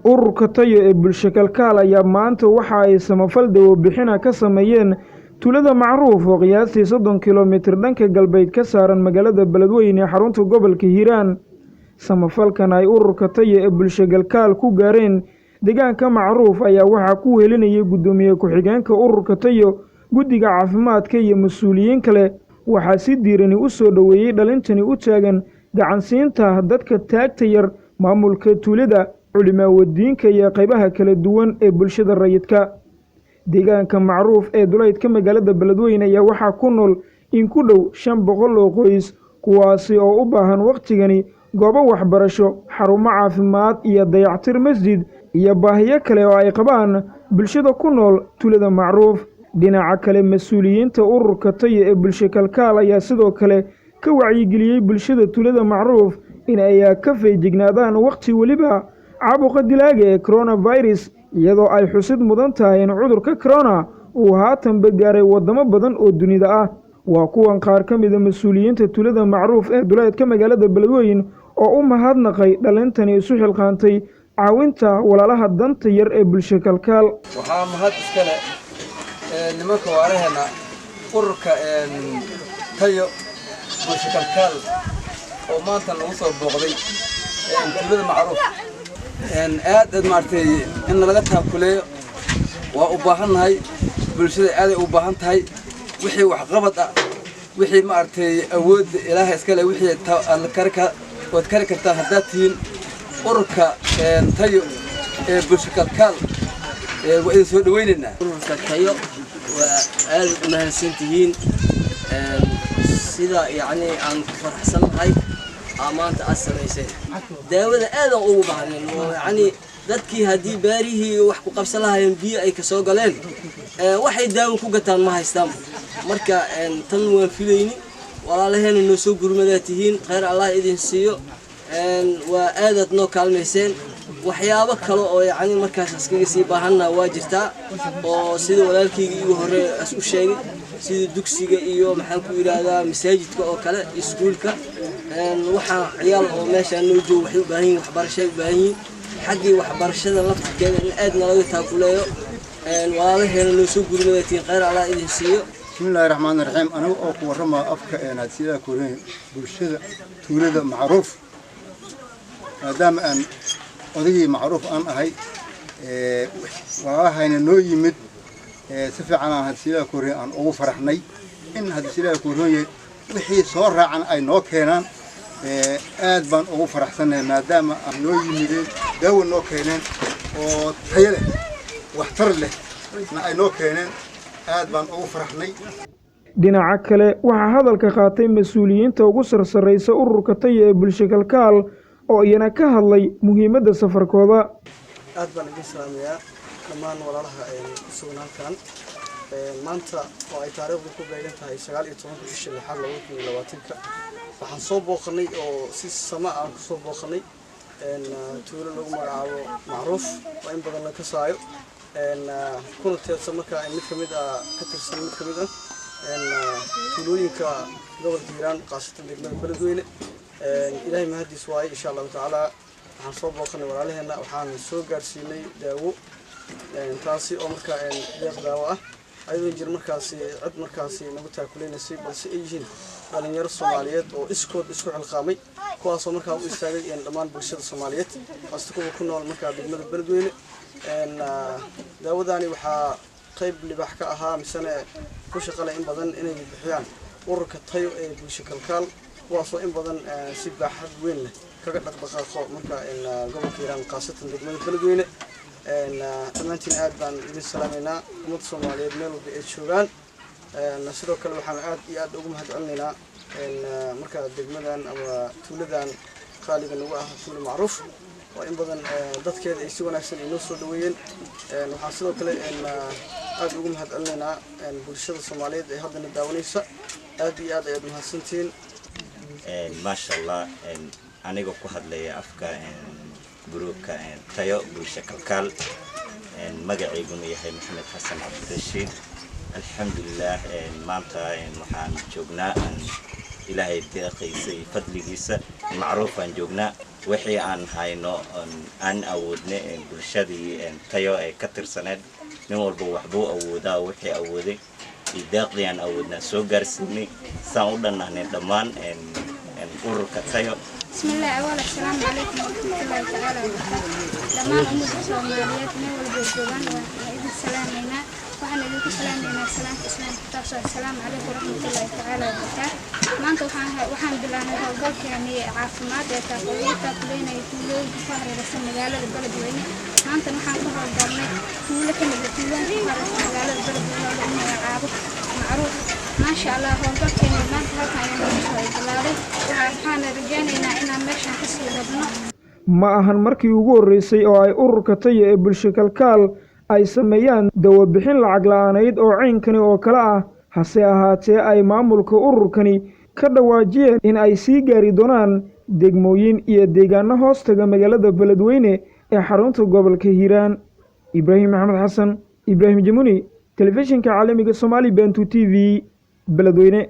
Ururka Tayo ee Bulsho Kalkaal ayaa maanta waxa ay samafal dawo bixina ka sameeyeen tuulada Macruuf oo qiyaastii 30 kilomitir dhanka galbeed ka saaran magaalada Beledweyne ee xarunta gobolka Hiiraan. Samafalkan ay ururka Tayo ee Bulsho Kalkaal ku gaareen deegaanka Macruuf ayaa waxaa ku wehelinayay guddoomiye ku-xigeenka ururka Tayo, guddiga caafimaadka iyo mas-uuliyiin kale. Waxaa si diirani u soo dhoweeyey dhalintani u taagan gacansiinta dadka taagta yar maamulka tuulada, culimaawadiinka iyo qaybaha kala duwan ee bulshada rayidka. Deegaanka Macruuf ee duleedka magaalada Beledweyne ayaa waxaa ku nool in ku dhow 500 oo qoys, kuwaasi oo u baahan wakhtigani goobo waxbarasho, xarumo caafimaad iyo dayactir masjid iyo baahiyo kale oo ay qabaan bulshada ku nool tuulada Macruuf. Dhinaca kale, mas-uuliyiinta ururka Tayo ee Bulsho Kalkaal ayaa sidoo kale ka wacyigeliyey bulshada tuulada Macruuf in ay ka feejignaadaan wakhti weliba caabuqa dilaaga ee coronavirus, iyadoo ay xusid mudan tahay in cudurka corona uu haatanba gaaray waddamo badan oo dunida ah. Waa kuwan qaar ka mida mas-uuliyiinta tuulada Macruuf ee duleedka magaalada Beledweyne oo u mahadnaqay dhalintani isu xilqaantay caawinta walaalaha danta yar ee Bulsho Kalkaal. Waxaa mahad iskale nimanka waalaheena ururka Tayo Bulsho Kalkaal oo maanta nagu soo booqday tuulada Macruuf. Aad aad maaragtay in nalaga taakuleeyo waa u baahannahay. Bulshada aaday u baahan tahay wixii waxqabad ah, wixii maaragtay awoodda Ilaaha iskale, wixii waad kari kartaan haddaad tihiin ururka Tayo ee Bulsho Kalkaal, waa idin soo dhawaynaynaa. Ururka Tayo waa aad u mahadsan tihiin. Sida yacni aan ku faraxsannahay aa maanta aad samayseen daawada, aadaan ugu baahnayn oo yacni dadkii haddii baarihii wax ku qabsan lahaayeen biyo ay kasoo galeen, waxay daawo ku gataan ma haystaan. Marka tan waan filayni walaalaheena noo soo gurmadaa tihiin, khayr Allah idin siiyo. Waa aadaad noo kaalmayseen. Waxyaabo kale oo yacni markaas iskaga sii baahanna waa jirtaa, oo sida walaalkayga igu hore as u sheegay, sida dugsiga iyo maxaan ku yidhaahdaa masaajidka oo kale, iskuulka. Waxaa ciyaal oo meeshaan noo joogo waxay u baahan yihin waxbarashay u baahan yihiin. Xaggii waxbarashada laftirkeeda in aad nalaga taakuleeyo, walaalaheena noo soo gurmadatiin, khayr Allah idin siiyo. Bismillahi raxmaani raxiim. Aniga oo ku warrama afka sidaa koreyn bulshada tuulada Macruuf, maadaama aan odagii Macruuf aan ahay, walaalahayna noo yimid, si fiican aan hadsiilaha koreyn aan ugu faraxnay in hadsiilaha koreyn wixii soo raacan ay noo keenaan. Aad baan ugu faraxsannahay maadaama aan noo yimideen, daawo noo keeneen oo tayo leh, waxtar leh na ay noo keeneen. Aad baan ugu faraxnay. Dhinaca kale, waxaa hadalka qaatay mas-uuliyiinta ugu sarsarraysa ururka Tayo ee Bulsho Kalkaal oo iyana ka hadlay muhiimadda safarkooda. Aad baan idin salaamayaa dhammaan walaalaha ku sugan halkan. Maanta oo ay taariikhdu ku beegan tahay 19-ka bisha lixaad 2020-ka, waxaan soo booqanay oo si sama aan kusoo booqanay tuulo lagu magacaabo Macruuf oo in badan la kasaayo, kuna teedsan markaa mid ka mid ah, ka tirsan mid ka mid ah tuulooyinka gobolka Hiiraan, khaasatan degmada Beledweyne. Ilaahay mahadiis waaye. Insha Allahu tacaala waxaan soo booqanay walaalaheena, waxaan soo gaarsiinay daawo, taasi oo markaa deeq daawo ah, ayadoo jir markaasi cid markaasi nagu taakuleynaysay, balse ay yihiin dhalinyaro Soomaaliyeed oo iskood isku xilqaamay, kuwaasoo markaa u istaagay dhammaan bulshada Soomaaliyeed, haasta kuwa ku nool markaa degmada Beledweyne. Daawadani waxaa qayb libaax ka ahaa misene ku shaqale in badan inay bixiyaan ururka Tayo ee Bulsho Kalkaal, kuwaasoo in badan si baaxad weyn leh kaga dhaqdhaqaaqo marka gobolka Hiiraan, khaasatan degmada Beledweyne. Dhammaantiin aad baan idin salaameynaa, ummadda Soomaaliyeed meel walba ay joogaan. Sidoo kale waxaan aad iyo aad ugu mahad celinaynaa marka degmadan ama tuuladan qaaliga nagu ah, tuula Macruuf, oo in badan dadkeeda ay si wanaagsan ay noo soo dhaweeyeen. Waxaan sidoo kale aad ugu mahad celinaynaa bulshada Soomaaliyeed ee haddana daawanaysa. Aad iyo aad ayaad mahadsantihiin. Maasha Allah. Anigoo ku hadlaya afka gruubka Tayo Bulsho Kalkaal, magacayguna yahay Maxamed Xasan Cabdirashiid, alxamdulilah, maanta waxaan joognaa, Ilaahay deeqaysa iyo fadligiisa, Macruufaan joognaa. Wixii aan hayno aan awoodnay, bulshadii Tayo ee ka tirsaneed, nin walba waxbuu awoodaa, wixii awooday iyo deeqdii aan awoodnaa soo gaarsiinay, saan u dhannahnay dhammaan ururka Tayo. بسم الله. أولا السلام عليكم ورحمة الله تعالى وبركاته. Dhammaan ummadda Soomaaliyeed meel walba ay joogaan waa idin salaamaynaa. Waxaan idinku salaamaynaa salaamka Islaamka, taasoo assalaamu calaykum waraxmatullaahi tacaala wabarakaatu. Maanta waxaan bilaabnay howlgalkeenii caafimaad ee lagu taakuleynaya tuulooyinka ku hareeraysan magaalada Beledweyne. Maantana waxaan ka howlgalnay tuulo ka mid ah tuulooyinka ku hareeraysan magaalada Beledweyne oo lagu magacaabo Macruuf. Maasha Allah, howlgalkeenii maanta halkan ayaa noogu soo bilaaday. Waxaana rajaynaynaa inaan meeshan kasii wadno. Ma ahan markii ugu horreysay oo ay ururka Tayo ee Bulsho Kalkaal ay sameeyaan dawabixin lacag la'aaneyd oo caynkani oo kale ah, hase ahaatee ay maamulka ururkani ka dhawaajiyeen in ay sii gaari doonaan degmooyin iyo deegaano hoostaga magaalada Beledweyne ee xarunta gobolka Hiiraan. Ibraahim Maxamed Xasan, Ibraahim Jamuni, Telefishinka Caalamiga Somaali Bantu TV, Beledweyne.